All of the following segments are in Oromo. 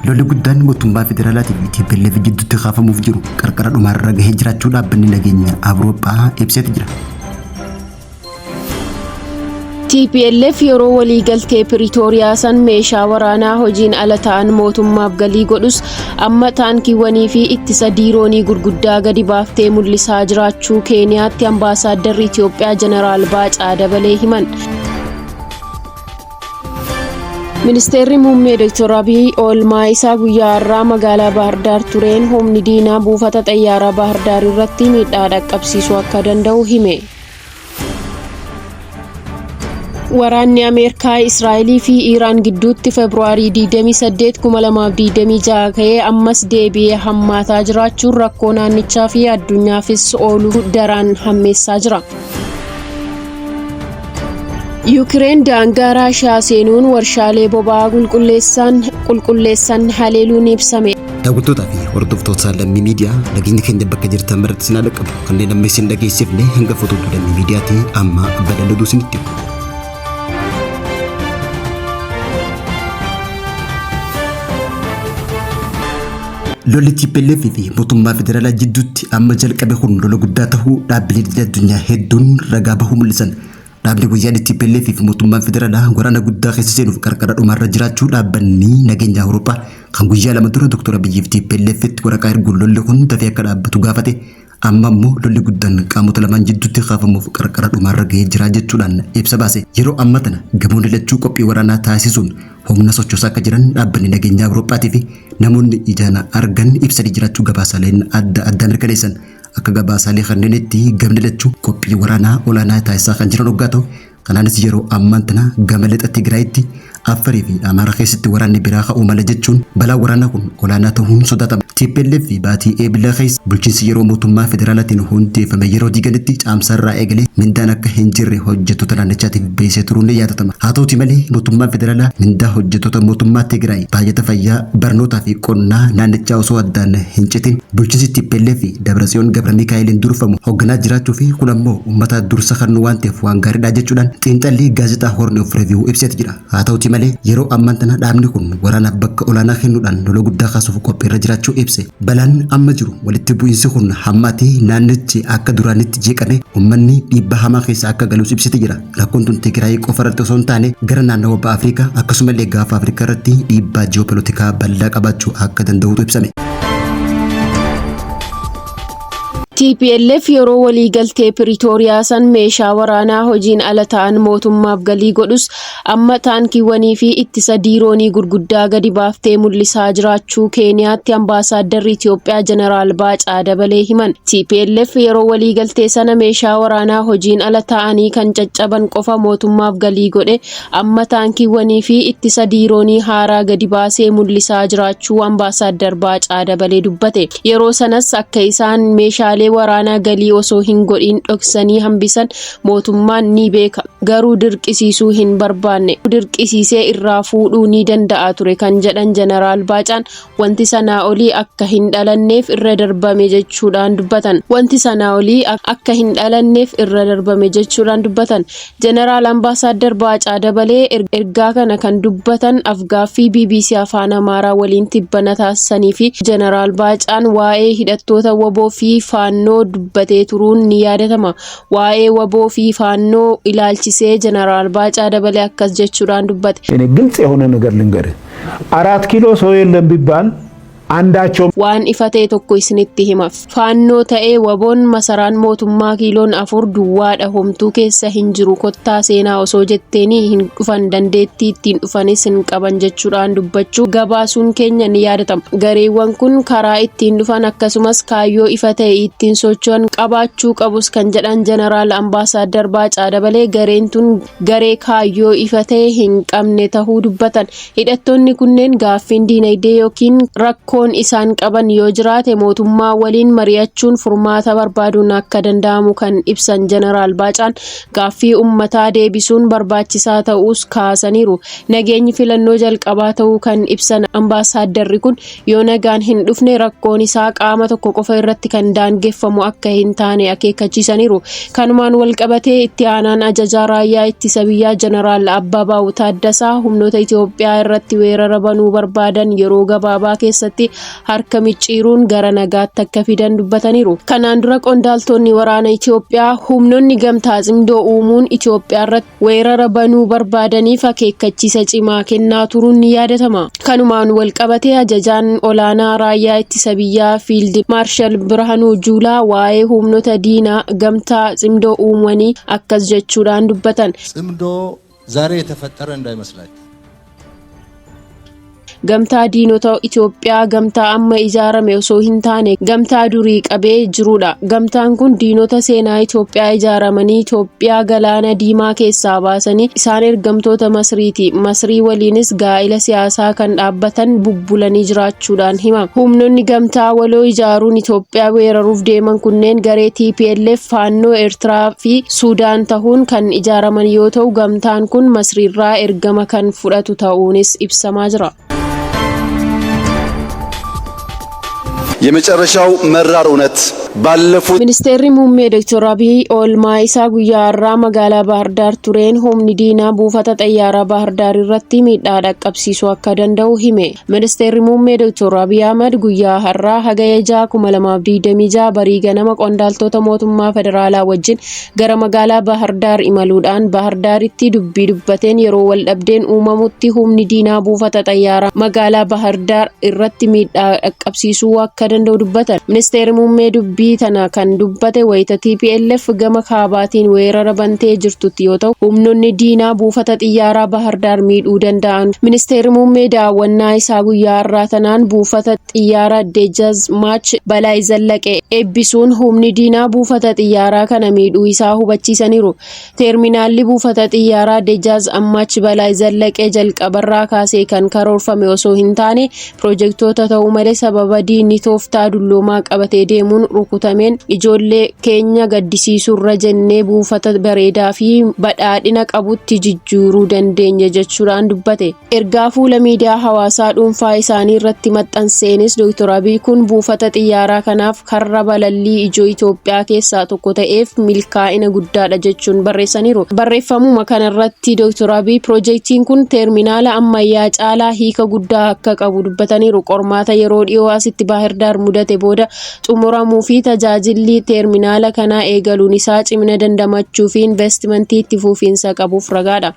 Lolli guddaan mootummaa federaalaatii fi TPLF jidduutti kaafamuuf jiru qarqara dhumaarra gahee jiraachuu dhaabbanni nageenya Awurooppaa ibseeti jira. TPLF yeroo waliigaltee Piriitooriyaa san meeshaa waraanaa hojiin ala ta'an mootummaaf galii godhus, amma taankiiwwanii fi ittisa diiroonii gurguddaa gadi baaftee mul'isaa jiraachuu Keeniyaatti ambaasaaddarri Itoophiyaa Jeneraal Baacaa Dabalee himan. Ministeerri Muummee Dr. Abiy oolmaa isaa guyyaa har'aa magaalaa Baahirdaar tureen humni diinaa buufata xayyaaraa Baahirdaar irratti miidhaa dhaqqabsiisuu akka danda'u hime. Waraanni Ameerikaa, Israa'elii fi Iiraan gidduutti Feebruaarii 28, 2026 ka'ee ammas deebi'ee hammaataa jiraachuun rakkoo naannichaa fi addunyaafis ooluu daraan hammeessaa jira. Yuukireen daangaa Raashiyaa seenuun warshaalee boba'aa qulqulleessan haleeluun ibsame. Daawwattootaa fi hordoftoota Lammii Miidiyaa, nageenya keenya bakka jirtan maratti isin haa dhaqqabu. Kanneen amma isin dhageessifne hanga fotoota Lammii Miidiyaati, amma badalladuu isinitti himu. Lolli TPLF fi mootummaa federaalaa jidduutti amma jalqabe kun lola guddaa tahuu dhaabbilee idil addunyaa hedduun ragaa bahuu mul'isan. Dhaabni wayyaanee TPLF fi mootummaan federaalaa waraana guddaa keessa seenuuf qarqara dhumaarra jiraachuu dhaabbanni nageenya Awurooppaa kan guyyaa 2 dura Dr. Abiyyiif TPLFtti waraqaa erguun lolli kun dafee akka dhaabbatu gaafate, amma ammoo lolli guddaan qaamota lamaan jidduutti kaafamuuf qarqara dhumaarra gahee jira jechuudhaan ibsa baase. Yeroo amma tana gamoonni lachuu qophii waraanaa taasisuun humna sochoosaa akka jiran dhaabbanni nageenyaa Awurooppaatii fi namoonni ijaan argan ibsanii jiraachuu gabaasaaleen adda addaa mirkaneessan. Akka gabaasaalee kanneenitti gamni lachuu qophii waraanaa olaanaa taasisaa kan jiran hoggaa ta'u, kanaanis yeroo ammaan tana gama lixa Tigraayitti, Affarii fi Amaara keessatti waraanni biraa ka'uu mala jechuun balaan waraanaa kun olaanaa ta'uun sodaatama. TPLF baatii Eebila keessa bulchiinsi yeroo mootummaa federaalaatiin hundeeffame yeroo diiganitti caamsaarraa eegalee mindaan akka hin jirre hojjettoota naannichaatiif beeksisee turuun ni yaadatama. Haa ta'uti malee mootummaan federaalaa mindaa hojjettoota mootummaa Tigraay, baajata fayyaa, barnootaa fi qonnaa naannichaa osoo addaan hin citin bulchiinsi TPLF Dabratsiyoon Gabramikaa'eliin durfamu hogganaa jiraachuu fi kun ammoo uummata dursa kennuu waan ta'eef waan gaariidha jechuudhaan xiinxalli gaazexaa Horn of Review ibseeti jira. Haa ta'uti malee yeroo ammaan tana dhaabni kun waraanaaf bakka olaanaa kennuudhaan lola guddaa kaasuuf qophiirra jiraachuu ibse. Balaan amma jiru walitti bu'iinsi kun hammaatee naannichi akka duraanitti jeeqame uummanni dhiibbaa hamaa keessa akka galus ibsite jira. Rakkoon tun Tigraay qofa irratti osoo hin taane gara naannawa Baha Afrikaa akkasumallee Gaafa Afrikaa irratti dhiibbaa ji'opolitikaa bal'aa qabaachuu akka danda'utu ibsame. TPLF yeroo waliigaltee Piriitooriyaa san meeshaa waraanaa hojiin ala ta'an mootummaaf galii godhus, amma taankiiwwanii fi ittisa diiroonii gurguddaa gadi baaftee mul'isaa jiraachuu Keeniyaatti ambaasaaddarri Itoophiyaa Jeneraal Baacaa Dabalee himan. TPLF yeroo waliigaltee sana meeshaa waraanaa hojiin ala ta'anii kan caccaban qofa mootummaaf galii godhe, amma taankiiwwanii fi ittisa diiroonii haaraa gadi baasee mul'isaa jiraachuu Ambaasaaddar Baacaa Dabalee dubbate. Yeroo sanas akka isaan meeshaalee waraanaa galii osoo hin godhiin dhoksanii hambisan mootummaan ni beeka. Garuu dirqisiisuu hin barbaanne. Dirqisiisee irraa fuudhuu ni danda'a ture kan jedhan Jeneraal Baacaan, wanti sanaa olii akka hin dhalanneef irra darbame jechuudhaan dubbatan. Wanti sanaa olii akka hin dhalanneef irra darbame jechuudhaan dubbatan. Jeneraal Ambaasaaddar Baacaa Dabalee ergaa kana kan dubbatan afgaaffii BBC Afaan Amaaraa waliin tibbana taasisanii fi Jeneraal Baacaan waa'ee hidhattoota WBO fi Faannoo dubbatee turuun ni yaadatama. Waa'ee WBO fi Faannoo ilaalchisee Jeneraal Baacaa Dabalee akkas jechuudhaan dubbate. እኔ ግልጽ የሆነ ነገር ልንገርህ፣ አራት ኪሎ ሰው የለም ቢባል አንዳቸው Waan ifa ta'e tokko isinitti hima. Faannoo ta'ee WBOn masaraan mootummaa kiiloon 4 duwwaadha, homtuu keessa hin jiru, kottaa seenaa osoo jetteenii hin dhufan, dandeettii ittiin dhufanis hin qaban jechuudhaan dubbachuu gabaasuun keenya ni yaadatama. Gareewwan kun karaa ittiin dhufan akkasumas kaayyoo ifa ta'e ittiin socho'an qabaachuu qabus kan jedhan Jeneraal Ambaasaaddar Baacaa Dabalee, gareen tun garee kaayyoo ifa ta'e hin qabne tahuu dubbatan. Hidhattoonni kunneen gaaffiin diinagdee yookiin rakkoon Rakkoon isaan qaban yoo jiraate mootummaa waliin mari'achuun furmaata barbaaduun akka danda'amu kan ibsan Jeneraal Baacaan, gaaffii uummataa deebisuun barbaachisaa ta'uus kaasaniiru. Nageenyi filannoo jalqabaa ta'uu kan ibsan ambaasaaddarri kun, yoo nagaan hin dhufne rakkoon isaa qaama tokko qofa irratti kan daangeffamu akka hin taane akeekkachiisaniiru. Kanumaan walqabatee itti aanaan ajajaa raayyaa ittisa biyyaa Jeneraal Abbabaaw Taaddasaa humnoota Itoophiyaa irratti weerara banuu barbaadan yeroo gabaabaa keessatti harka micciiruun gara nagaatti akka fidan dubbataniiru. Kanaan dura qondaaltonni waraana Itoophiyaa humnoonni gamtaa cimdoo uumuun Itoophiyaa irratti weerara banuu barbaadaniif akeekkachiisa cimaa kennaa turuun ni yaadatama. Kanumaan walqabatee ajajaan olaanaa raayyaa ittisa biyyaa Fiild Maarshal Birhaanuu Juulaa waa'ee humnoota diinaa gamtaa cimdoo uumanii akkas jechuudhaan dubbatan. ጽምዶ ዛሬ የተፈጠረ እንዳይመስላችሁ። Gamtaa diinota Itoophiyaa gamtaa amma ijaarame osoo hin taane gamtaa durii qabee jirudha. Gamtaan kun diinota seenaa Itoophiyaa ijaaramanii Itoophiyaa galaana diimaa keessaa baasanii isaan ergamtoota Masriiti. Masrii waliinis gaa'ila siyaasaa kan dhaabbatan bubbulanii jiraachuudhaan himama. Humnoonni gamtaa waloo ijaaruun Itoophiyaa weeraruuf deeman kunneen garee TPLF, Faannoo Eertiraa fi Suudaan tahuun kan ijaaraman yoo ta'u, gamtaan kun Masriirraa ergama kan fudhatu ta'uunis ibsamaa jira. የመጨረሻው መራር እውነት ባለፉት Ministeerri Muummee Dr. Abiy oolmaa isaa guyyaa har'aa magaalaa Baahirdaar tureen humni diinaa buufata xayyaaraa Baahirdaar irratti miidhaa dhaqqabsiisuu akka danda'u hime. Ministeerri Muummee Dr. Abiy Ahmad guyyaa har'aa Hagaya 6, 2026 barii ganama qondaaltota mootummaa federaalaa wajjin gara magaalaa Baahirdaar imaluudhaan Baahirdaaritti dubbii dubbateen, yeroo waldhabdeen uumamutti humni diinaa buufata xayyaaraa magaalaa Baahirdaar irratti miidhaa dhaqqabsiisuu akka danda'u dubbatan. Ministeerri Muummee dubbii tana kan dubbate wayita TPLF gama kaabaatiin weerara bantee jirtutti yoo ta'u, humnoonni diinaa buufata xiyyaaraa Baahirdaar miidhuu danda'an. Ministeerri Muummee daawwannaa isaa guyyaa har'aa tanaan buufata xiyyaaraa Dejazmaach Balaay Zallaqee eebbisuun humni diinaa buufata xiyyaaraa kana miidhuu isaa hubachiisaniiru. Teerminaalli buufata xiyyaaraa Dejazmaach Balaay Zallaqee jalqabarraa kaasee kan karoorfame osoo hin taane piroojektota ta'uu malee, sababa diinni tooftaa dulloomaa qabatee deemuun rukutameen ijoollee keenya gaddisiisurra jennee buufata bareedaa fi badhaadhina qabutti jijjiiruu dandeenya jechuudhaan dubbate. Ergaa fuula miidiyaa hawaasaa dhuunfaa isaanii irratti maxxanseenis Dr. Abiy kun buufata xiyyaaraa kanaaf karra balallii ijoo Itoophiyaa keessaa tokko ta'eef milkaa'ina guddaadha jechuun barreessaniiru. Barreeffamuma kanarratti Dr. Abiy piroojeektiin kun teerminaala ammayyaa caalaa hiika guddaa akka qabu dubbataniiru. Qormaata yeroo dhiyoo asitti Baahirdaar mudate booda xumuramuu fi tajaajilli teerminaala kanaa eegaluun isaa cimina dandamachuu fi investimentii itti fufiinsa qabuuf ragaadha.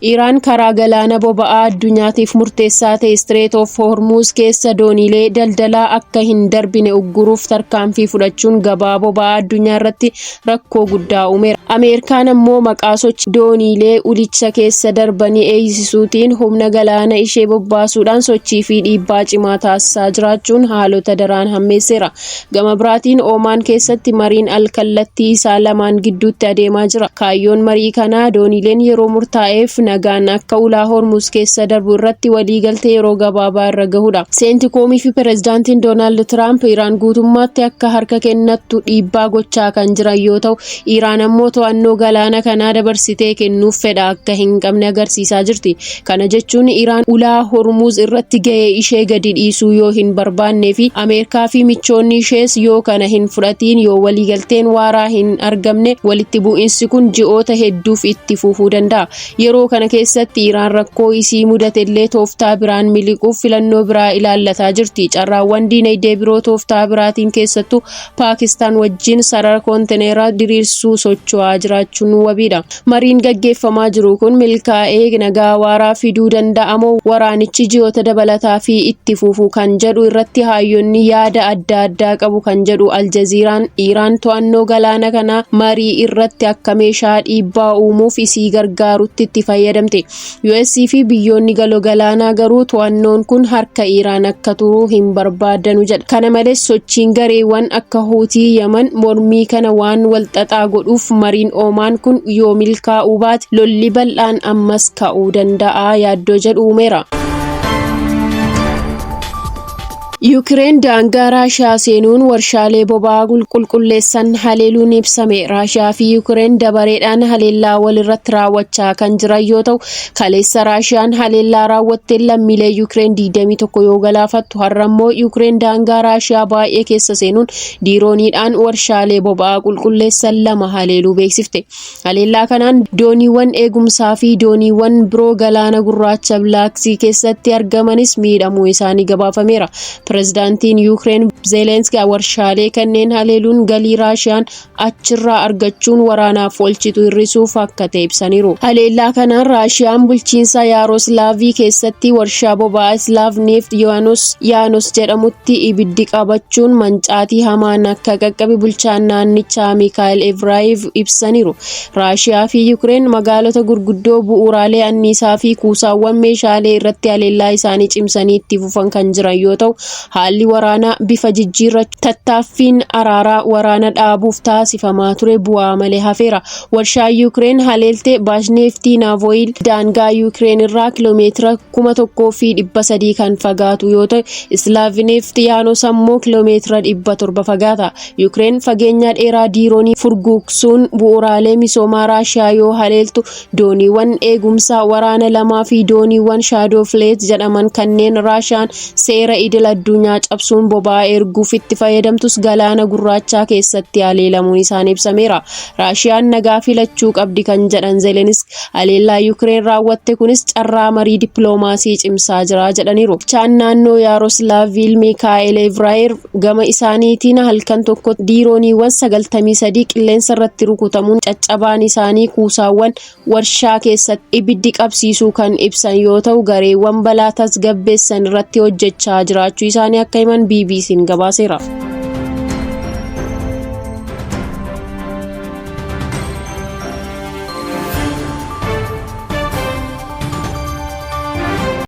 Iraan karaa galaana boba'aa addunyaatiif murteessaa ta'e Strait of Hormuz keessa dooniilee daldalaa akka hin darbine ugguruuf tarkaanfii fudhachuun gabaa boba'aa addunyaa irratti rakkoo guddaa uumeera. Ameerikaan ammoo maqaa sochii dooniilee ulicha keessa darbanii eeysisuutiin humna galaana ishee bobbaasuudhaan sochii fi dhiibbaa cimaa taasisaa jiraachuun haalota daraan hammeesseera. Gama biraatiin Oomaan keessatti mariin al-kallattii isaa lamaan gidduutti adeemaa jira. Kaayyoon marii kanaa dooniileen yeroo murtaa'eef nagaan akka ulaa Hormuz keessa darbu irratti waliigaltee yeroo gabaabaa irra gahudha. Seentikoomii fi pireezidaantiin Doonaald Tiraamp Iraan guutummaatti akka harka kennattu dhiibbaa gochaa kan jiran yoo ta'u, Iraan ammoo to'annoo galaana kanaa dabarsitee kennuuf fedha akka hin qabne agarsiisaa jirti. Kana jechuun Iraan ulaa Hormuz irratti gahee ishee gadi dhiisuu yoo hin barbaannee fi Ameerikaa fi michoonni ishees yoo kana hin fudhatiin, yoo waliigalteen waaraa hin argamne, walitti bu'iinsi kun ji'oota hedduuf itti fufuu danda'a. Yeroo kana keessatti Iraan rakkoo isii mudate illee tooftaa biraan miliquuf filannoo biraa ilaallataa jirti. Carraawwan diinagdee biroo tooftaa biraatiin, keessattuu Paakistaan wajjin sarara koontineeraa diriirsuu socho'aa jiraachuun wabiidha. Mariin gaggeeffamaa jiru kun milkaa'ee nagaa waaraa fiduu danda'amoo waraanichi ji'oota dabalataa fi itti fufu kan jedhu irratti hayyoonni yaada adda addaa qabu kan jedhu Aljaziiraan, Iraan to'annoo galaana kanaa marii irratti akka meeshaa dhiibbaa uumuuf isii gargaarutti itti fayyadamu. fayyadamte. US fi biyyoonni galoo galaanaa garuu to'annoon kun harka Iraan akka turu hin barbaadanu jedha. Kana malees, sochiin gareewwan akka Huutii Yaman mormii kana waan walxaxaa godhuuf, mariin Oomaan kun yoo milkaa'uu baate lolli bal'aan ammas ka'uu danda'a yaaddoo jedhu uumeera. Yuukireen daangaa Raashiyaa seenuun warshaalee boba'aa qulqulleessan haleeluun ibsame. Raashiyaa fi Yuukireen dabareedhaan haleellaa walirratti raawwachaa kan jiran yoo ta'u, kaleessa Raashiyaan haleellaa raawwatteen lammiilee Yuukireen 21 yoo galaafattu, har'a immoo Yuukireen daangaa Raashiyaa baay'ee keessa seenuun diirooniidhaan warshaalee boba'aa qulqulleessan lama haleeluu beeksifte. Haleellaa kanaan dooniiwwan eegumsaa fi dooniiwwan biroo galaana gurraacha Black Sea keessatti argamanis miidhamuu isaanii gabaafameera. Pireezidaantiin Yuukireen Zeelenskii warshaalee kanneen haleeluun galii Raashiyaan achirraa argachuun waraanaaf oolchitu hir'isuuf akka ta'e ibsaniiru. Haleellaa kanaan Raashiyaan bulchiinsa Yaaroslaavii keessatti warshaa boba'aa Islaavneeft Yaanos jedhamutti ibiddi qabachuun mancaatii hamaan akka qaqqabe bulchaan naannichaa Mikaa'el Evraayiv ibsaniiru. Raashiyaa fi Yuukireen magaalota gurguddoo, bu'uuraalee anniisaa fi kuusaawwan meeshaalee irratti haleellaa isaanii cimsanii itti fufan kan jiran yoo ta'u, haalli waraanaa bifa jijjiirrachuu tattaaffiin araaraa waraana dhaabuuf taasifamaa ture bu'aa malee hafeera. Warshaan Yuukireen haleelte Baashneeftii Naavooyil daangaa Yuukireen irraa kiloomeetira 1300 kan fagaatu yoo ta'u, Islaavineeft Yaanos ammoo kiloomeetira 700 fagaata. Yuukireen fageenya dheeraa diiroonii furguugsuun bu'uuraalee misoomaa Raashiyaa yoo haleeltu, dooniiwwan eegumsaa waraana lamaa fi dooniiwwan Shadow Fleet jedhaman kanneen Raashiyaan seera idil addunyaa cabsuun boba'aa erguuf itti fayyadamtus galaana gurraachaa keessatti haleelamuun isaanii ibsameera. Raashiyaan nagaa filachuu qabdi kan jedhan Zelenski, haleellaa Yuukireen raawwatte kunis carraa marii dippiloomaasii cimsaa jira jedhaniiru. Bulchaan naannoo Yaaroslaavil Mikaa'el Evraayir gama isaaniitiin halkan tokko diirooniiwwan 93 qilleensa irratti rukutamuun caccabaan isaanii kuusaawwan warshaa keessatti ibiddi qabsiisuu kan ibsan yoo ta'u, gareewwan balaa tasgabbeessan irratti hojjechaa jiraachuu isaanii akka himan BBC'n gabaaseera.